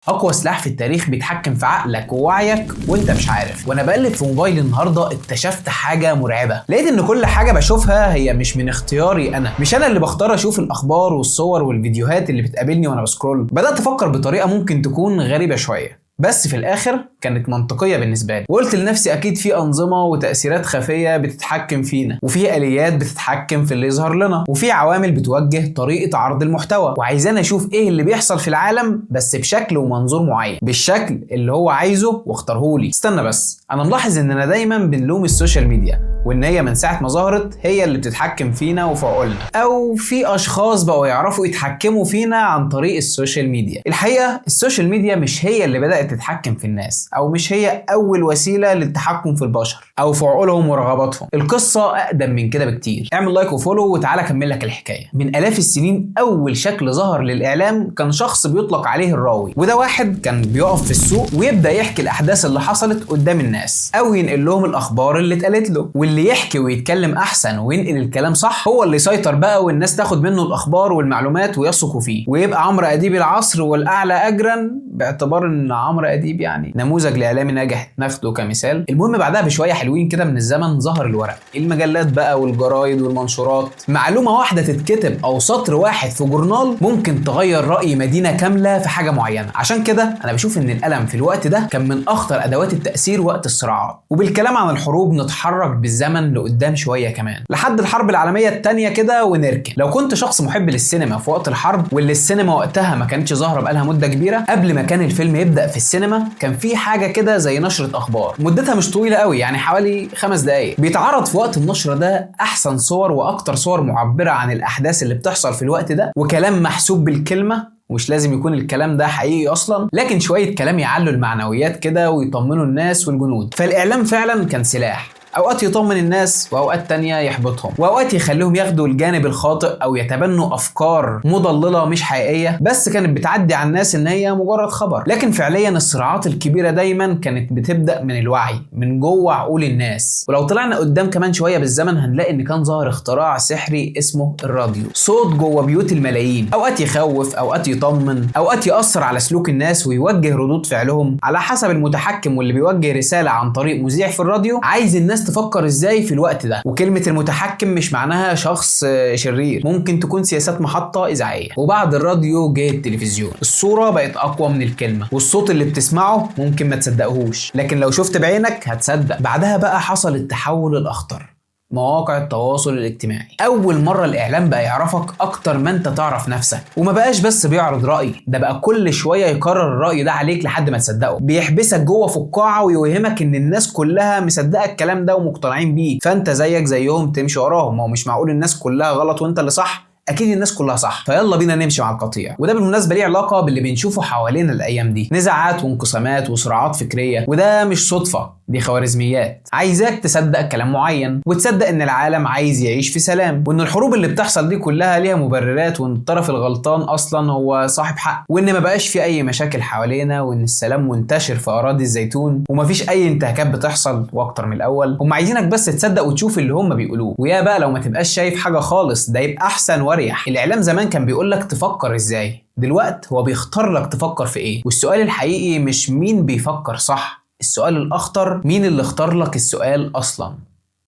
اقوى سلاح في التاريخ بيتحكم في عقلك ووعيك وانت مش عارف. وانا بقلب في موبايلي النهارده اكتشفت حاجة مرعبة، لقيت ان كل حاجة بشوفها هي مش من اختياري انا، مش انا اللي بختار اشوف الاخبار والصور والفيديوهات اللي بتقابلني وانا ب scroll. بدات افكر بطريقة ممكن تكون غريبة شوية، بس في الاخر كانت منطقية بالنسبة لي، وقلت لنفسي اكيد في انظمة وتاثيرات خفيه بتتحكم فينا، وفي اليات بتتحكم في اللي يظهر لنا، وفي عوامل بتوجه طريقه عرض المحتوى، وعايزانا اشوف ايه اللي بيحصل في العالم بس بشكل ومنظور معين، بالشكل اللي هو عايزه واختارهولي. استنى بس، انا ملاحظ اننا دايما بنلوم ال social media، وان هي من ساعة ما ظهرت هي اللي بتتحكم فينا وفي عقولنا، او في اشخاص بقوا يعرفوا يتحكموا فينا عن طريق ال social media. الحقيقة ال social media مش هي اللي بدات تتحكم في الناس، او مش هي اول وسيلة للتحكم في البشر او في عقولهم ورغباتهم. القصة اقدم من كده بكتير. اعمل like و follow وتعالى اكمل لك الحكاية. من الاف السنين اول شكل ظهر للاعلام كان شخص بيطلق عليه الراوي، وده واحد كان بيقف في السوق ويبدا يحكي الاحداث اللي حصلت قدام الناس، او ينقل لهم الاخبار اللي اتقالت له. واللي يحكي ويتكلم احسن وينقل الكلام صح هو اللي يسيطر بقى، والناس تاخد منه الاخبار والمعلومات ويثقوا فيه، ويبقى عمرو اديب العصر والاعلى اجرا، باعتبار ان عمرو اديب يعني نموذج لاعلامي ناجح ناخده كمثال. المهم بعدها بشوية حلوين كده من الزمن ظهر الورق، المجلات بقى والجرايد والمنشورات. معلومة واحدة تتكتب او سطر واحد في جورنال ممكن تغير راي مدينة كاملة في حاجة معينة. عشان كده انا بشوف ان القلم في الوقت ده كان من اخطر ادوات التاثير وقت الصراعات. وبالكلام عن الحروب نتحرك بالزمن لقدام شوية كمان لحد الحرب العالمية الثانية كده ونركن. لو كنت شخص محب للسينما في وقت الحرب، واللي السينما وقتها ما كانتش ظاهره بقالها مده كبيرة، قبل ما كان الفيلم يبدا في السينما كان في حاجة كده زي نشره اخبار مدتها مش طويلة قوي، يعني حوالي 5 دقائق. بيتعرض في وقت النشرة ده احسن صور واكتر صور معبرة عن الاحداث اللي بتحصل في الوقت ده، وكلام محسوب بالكلمة، ومش لازم يكون الكلام ده حقيقي اصلا، لكن شوية كلام يعلوا المعنويات كده ويطمنوا الناس والجنود. فالاعلام فعلا كان سلاح، اوقات يطمن الناس واوقات تانية يحبطهم، واوقات يخليهم ياخدوا الجانب الخاطئ او يتبنوا افكار مضلله مش حقيقية، بس كانت بتعدي على الناس ان هي مجرد خبر. لكن فعليا الصراعات الكبيرة دايما كانت بتبدا من الوعي، من جوه عقول الناس. ولو طلعنا قدام كمان شوية بالزمن هنلاقي ان كان ظهر اختراع سحري اسمه الراديو، صوت جوه بيوت الملايين، اوقات يخوف، اوقات يطمن، اوقات ياثر على سلوك الناس ويوجه ردود فعلهم على حسب المتحكم، واللي بيوجه رسالة عن طريق مذيع في الراديو عايز الناس تفكر ازاي في الوقت ده. وكلمة المتحكم مش معناها شخص شرير، ممكن تكون سياسات محطة إذاعية. وبعد الراديو جه التلفزيون، الصورة بقت أقوى من الكلمة، والصوت اللي بتسمعه ممكن ما تصدقهوش، لكن لو شفت بعينك هتصدق. بعدها بقى حصل التحول الأخطر، مواقع التواصل الاجتماعي. اول مرة الاعلام بقى يعرفك اكتر ما انت تعرف نفسك، وما بقاش بس بيعرض راي، ده بقى كل شوية يكرر الراي ده عليك لحد ما تصدقه. بيحبسك جوه في القاعة ويوهمك ان الناس كلها مصدقه الكلام ده ومقتنعين بيه، فانت زيك زيهم تمشي وراهم. ما هو مش معقول الناس كلها غلط وانت اللي صح، اكيد الناس كلها صح، فيلا بينا نمشي مع القطيع. وده بالمناسبة ليه علاقة باللي بنشوفه حوالينا الايام دي، نزاعات وانقسامات وصراعات فكرية، وده مش صدفة، دي خوارزميات عايزاك تصدق كلام معين، وتصدق ان العالم عايز يعيش في سلام، وان الحروب اللي بتحصل دي كلها ليها مبررات، وان الطرف الغلطان اصلا هو صاحب حق، وان ما بقاش في اي مشاكل حوالينا، وان السلام منتشر في اراضي الزيتون، ومفيش اي انتهاكات بتحصل واكتر من الاول. هم عايزينك بس تصدق وتشوف اللي هم بيقولوه، ويا بقى لو ما تبقاش شايف حاجة خالص ده يبقى احسن واريح. الاعلام زمان كان بيقولك تفكر ازاي، دلوقت هو بيختار لك تفكر في ايه. والسؤال الحقيقي مش مين بيفكر صح، السؤال الأخطر مين اللي اختار لك السؤال أصلا.